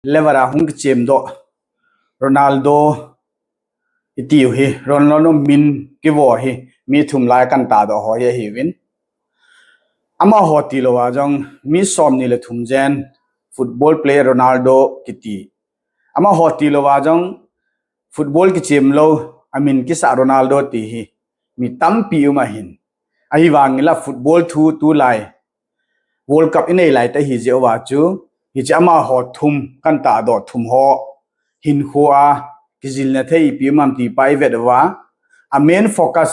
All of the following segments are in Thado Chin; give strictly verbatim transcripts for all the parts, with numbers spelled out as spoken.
level a hung kichem doh Ronaldo itiu hi, Ronaldo min kivo hi mi thum lai kan tahdoh ho hi ahiuvin. Amaho tilou a jong mi somni le thum jen football player Ronaldo kiti. Amaho tilou a jong football kichem lou, amin kisah Ronaldo ti hi mi tampi um ahin. Ahivangin la football thu tulai World Cup inei lai tah hi jeh uva chu, hiche amaho thum kan tahdoh thum ho hinkho a kijilna thei ipi um am ti pa ivet uva, a main focus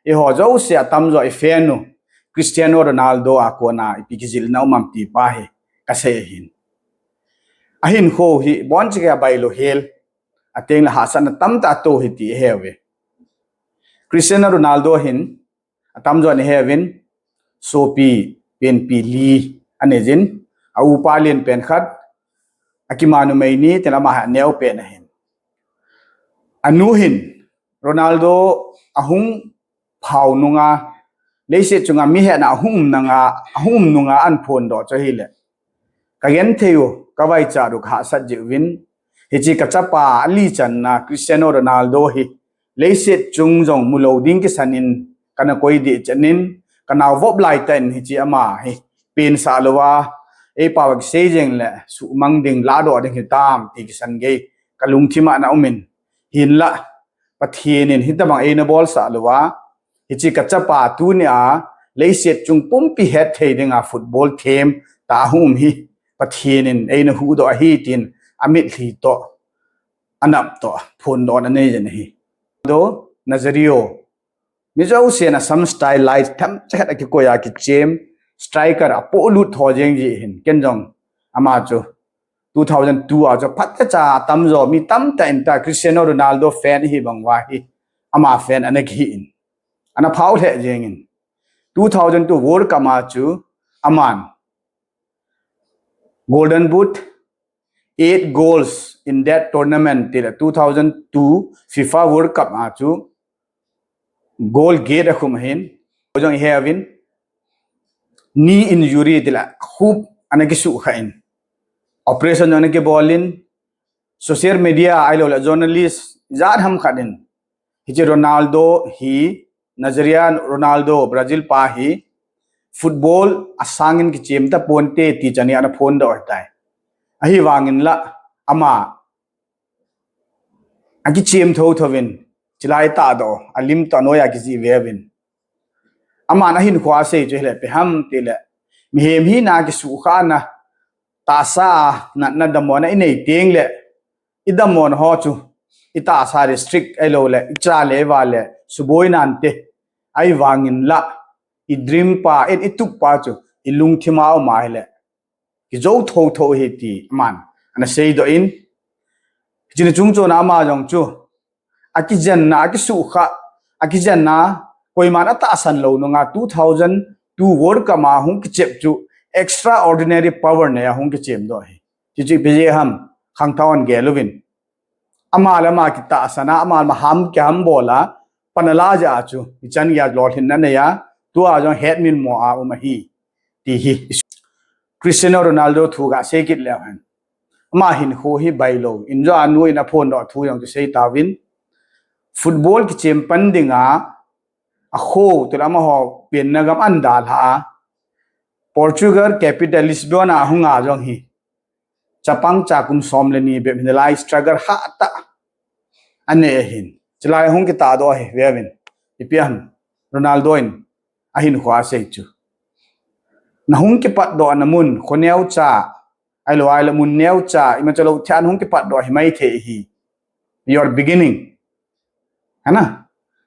eiho jouse atamjo i fan u Cristiano Ronaldo a kona ipi kijilna um am ti pa hi kasei ahin. Ahinkho hi bonchauva bailou hel, ateng le hahsatna tamtah ato hi ti ihe uve. Cristiano Ronaldo hin atamjon ihe uvin, sopi penpi li anei jin, a upa lenpen khat, akima numei ni, tin ama hi aneo pen ahin. Anu hin Ronaldo ahung phau nunga, leiset chunga mi hetna ahung um nunga, ahung um nunga ahin phondoh chu ahile, kagenthei u, kavaichat u, kahahsat jeh uvin, hiche kachapa ali channa Cristiano Ronaldo hi leiset chung jong mulou ding kisan in kana koi deh chan in, kanao vop laitah in hiche ama hi pensah louva, eipao a kisei jeng le suhmang ding, lahdoh ding hitam ti kisan gei kalungthim a ana um in, hinlah Pathen in hitabang eina bolsah louva, hiche kachapa tunia leiset chung pumpi hetthei dinga football themtah ahung um hi Pathen in eina huhdoh ahi tin amitlhi toh, anap toh phondoh anei jin ahi. Do Nazario, mi jousen asam style lai themcha khat akikoi a kichem striker apohlut tho jeng ji hin, ken jong ama chu two thousand two a chu phatecha atamjo mi tamtah in ta Cristiano Ronaldo fan ihi bang uva hi ama fan ana kihi in, ana phao lheh jeng in, two thousand two World Cup a chu aman Golden Boot, eight goals in that tournament tile two thousand two FIFA World Cup a chu goal get akhum ahin. Jong ihe uvin, knee injury tile khup ana kisukha in, operation jong ana kibol in, social media ahilouleh journalist jat ham khat in hiche Ronaldo hi, Nazario Ronaldo, Brazil pa hi football asangin kichem taponte ti chan hi ana phondoh ahitai. Ahivangin la ama akichem thotho uvin, chulai tahdoh, alim toh anoiya kijih ve uvin. Aman ahinkho a asei chu ahile ipi ham tile, mihem hina kisuhkhana, tahsa a natna damlouna inei teng le, idamlou ho chu itahsa restrict ahilouleh icha le iva le suboi nante, ahivangin la idream pa, in itup pa chu ilungthim a um ahile kijou thotho ahi ti aman ana seidoh in, hiche ni chungchon a ama jong chu akijenna, akisuhkhah, akijenna, koiman atahsan lou nunga two thousand two World Cup a hung kichep chu extraordinary power nei a hung kichem doh ahi. Hichu ipi jeh ham, khangthah in gel uvin. Ama le ama kitahsan a, ama le ama ham kihambol a, pan ala jeh a chu hichan geiya lolhinna nei a, tua jong hetminmo a um ahi ti hi. Cristiano Ronaldo thu gasei kit leu hen, ama hinkho hi bailou in, jo anu in aphondoh thu jong kisei tauvin, football kichem pan dinga akho tule amaho penna gam ahin dalha a, Portugal capital Lisbon a ahunga jong hi chapang cha kum som le ni bep hinalai struggle hahtah anei ahin. Chulai hung kitahdoh ahi, veuvin. Ipi ham, Ronaldo in ahinkho a asei chu, nahung kipatdohna mun, kho neocha, ahilou ahile mun neocha, imacha lou thei a nahung kipatdoh ahi maithei ahi. Your beginning, hai na?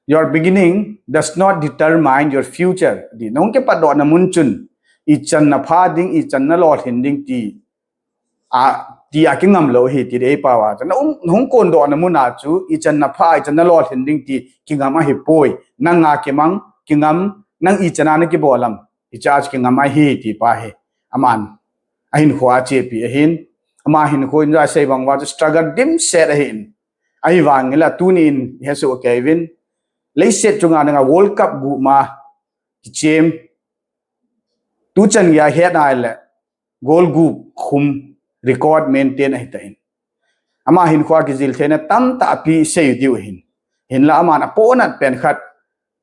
Your beginning does not determine your future. Ti, nahung kipatdohna mun chun ichan napha ding, ichan nalolhin ding ti, a, ti akingam lou ahi ti eipao a. Nahung, nahung kondohna mun a chu ichan napha, ichan nalolhin ding ti kingam ahipoi. Nanga kimang, kingam, nang ichan a nakibol am, hiche a chu kingam ahi ti pa hi aman ahinkho a achepi ahin. Ama hinkho in jong asei bang uva chu struggle dimset ahin. Ahivangin la tuni in ihesoh kei uvin, leiset chunga dinga World Cup gup ma kichem, tuchan geiya het ahile goal gup khum, record maintain ahitan. Ama hinkhoa kijil theina tamtah api sei diu ahin. Hinla aman apohnat pen khat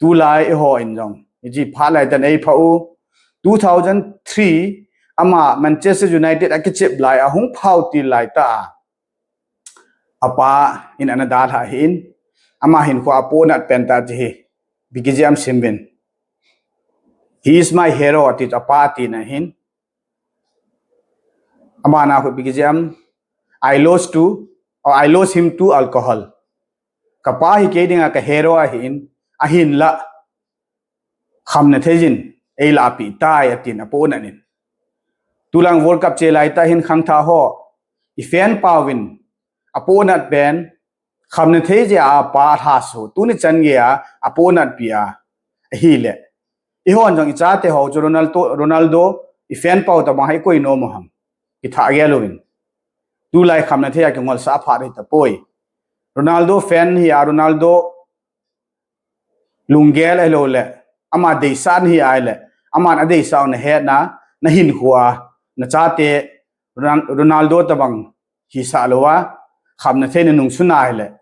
tulai eiho in jong, iji phat lai tan eipha u. Two thousand three, ama Manchester United akichep lai a hung phau til lai ta a, apa in ana dalha ahin. Ama hinkhoa apohnat pen ta ti hi, Biggie G M simvin. "He is my hero," ati chu apa tina ahin. Ama na khu Biggie G M, "I lost to, or I lost him to alcohol." Kapa hi kei dinga ka hero ahin, ahinla khamna thei jin eilahpi tai, atin apohnat in. Tulang World Cup che lai ta hin khangthah ho, i fan pauvin apohnat pen, khamna thei jeh a apa lhaso, tuni chan gei a apohnat pi a, ahile. Eihon jong i chate ho chu Ronaldo, Ronaldo i fan pau tabang hai koi nom u ham. Kitha gel uvin. Tulai khamna thei a kingolsah phat hi tapoi. Ronaldo fan hi a, Ronaldo lunggel ahilou le, ama deisah nahi ahile, aman adeisah u nahet na, na hinkhoa, na chate, Ron-, Ronaldo tabang hisah lou a, khamna thei nanung sun ahile,